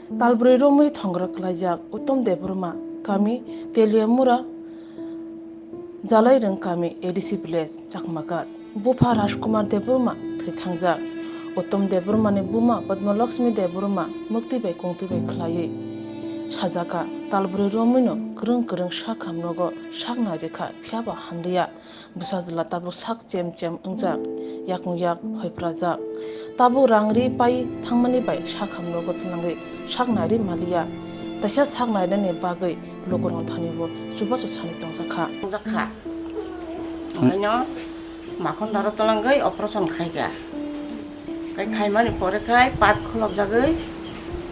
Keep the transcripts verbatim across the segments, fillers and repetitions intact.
Talbrwi romwi thongra klaijak Uttom Debbarma, kami Teliamura, Jalairwng kami, A D C village, Chakmagat. Bupha Rajkumar Debbarma thwi thangjak. Uttom Debbarmani buma Padmalakshmi Debbarma mukti bai kungtwi bai khlaiwi sajakha. Talbrwi romwino kwrwng kwrwng sak hamnogo sak nai rwkha, phiyaba hamliya. Bwsajla tabuk sak chem chem wngjak, yakung yak hoiprajak. Tabuk rang ri pai thangmani bai sak hamnogo twlangwi sak nai ri maliya. Taisa sak nainani bagwi lukurokni thani bo chubachu sanwi tongjakha. Tongjakha. Onkhaino makhon daro twlangwi operation khaikha. Kai khaimani pore khai pipe kholokjagwi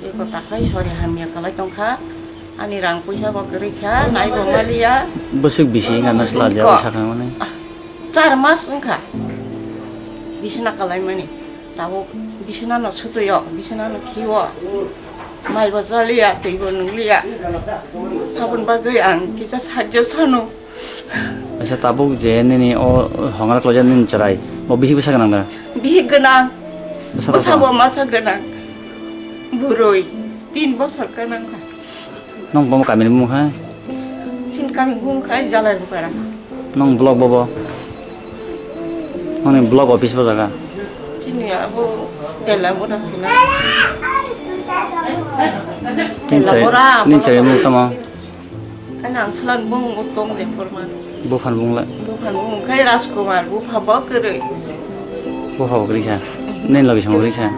eko takai sori hamya kwlai tongkha. Ani rang puisa bo kwrwi kha, nai bo maliya. Bwswk bisi wngkha no chwla jagwi sakha mani? Ah, char mas wngkha. Bisina kalaimani. Tabuk bisina no sutuyo, bisina no khiwo. Mai bo chaliya, twi bo nungliya. Aboni bagwi ang kisa sahajyo sano. Aisa tabuk je nini o hongra klaijak nini chwrai, bo bihik bwsa gwnang da? Bihik gwnang. Bwsa bwsa rok bo masa gwnang. Burui tin bosor gwnang kha. Nong bomo kamini bumung hai? Sin kami bumung khai Jalai Bupara. Nong block bobo? Nongni block office bo jaga? Sini abo Tela Bora sina. Tela Bora. Nini chwrai mung tamo? Ani ang slan bung utong de porman. Buphan bung le? Buphan bung khai Rajkumar, bupha bo kwrwi. Bupha bo kwrwi kha. Nini logi song kwrwi kha.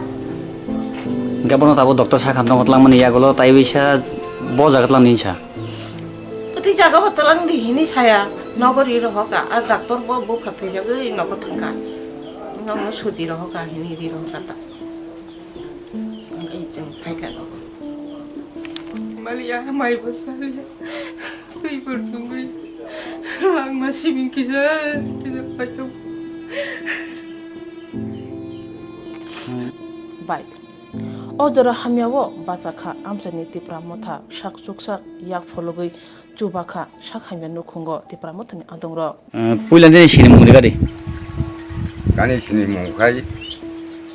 Hingke bono tabuk doctor sakha tongo twlang mani yagulo tai bisa bo jaga twlang ninsa. Pwtwi jaga bo twlang di hini saya. Nogo ri rohoka. A doctor bo bupha thwijagwi nogo thangka. Nokno suti rohoka hini ri rohoka ta. Hingke chwng phaikha nogo. Maliya, mai bo saliya. Twi bo tungwi. Langma simi kisa, kisa paito. Bai. O jora hamya o bachakha amchaini Tipra Motha sak chuksak yak phologwi chubakha sak hamya nukhungo Tipra Mothani adongrok. Eh, puila nini sini mung rigadi. Ani sini mung khai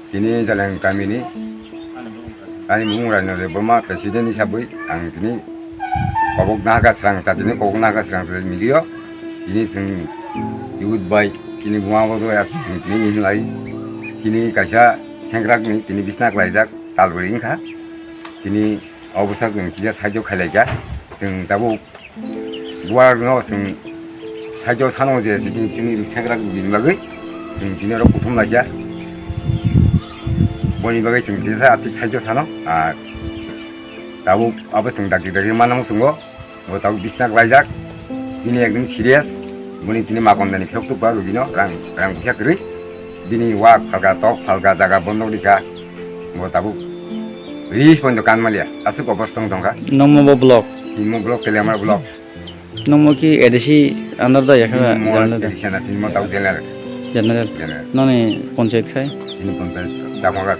tini Jaleng kamini. Ani mung Raino Debbarma president hisabwi ang tini kobok naha srang sa tini kobok naha srang sa milio. Tini sing youth bai tini buma bo do ya sing tini hinlai. Tini kaisa sengkrak ni tini bisna klaijak talburi wngkha. Tini obosa sing kisa sahajyo khailaika. Sing tabuk Buar no chwng saijo sano je se chini, chini sengkrak bini bagwi chwng tini oro kuthum laikya. Boni bagwi chwng kisa atik saijo sano, ar tabuk abo chwng dakti dakti manamo chwngo, bo tabuk bisna klaijak. Bini ekdom serious, boni tini makondani phiyok tukba rugino rang, rang puisa kwrwi. Bini wak phalka, tok phalka, jaga bondok rikha, bo tabuk ris pointo kanmaliya, aswk obosta wng tongkha. Nongmo bo block? Chini mo block, Teliamura block. Nongmo ki A D C under da yakha? Chini mo general da? A D C na, chini mo tau general. General. General. Noni panchayat khai? Chini panchayat Chakmagat.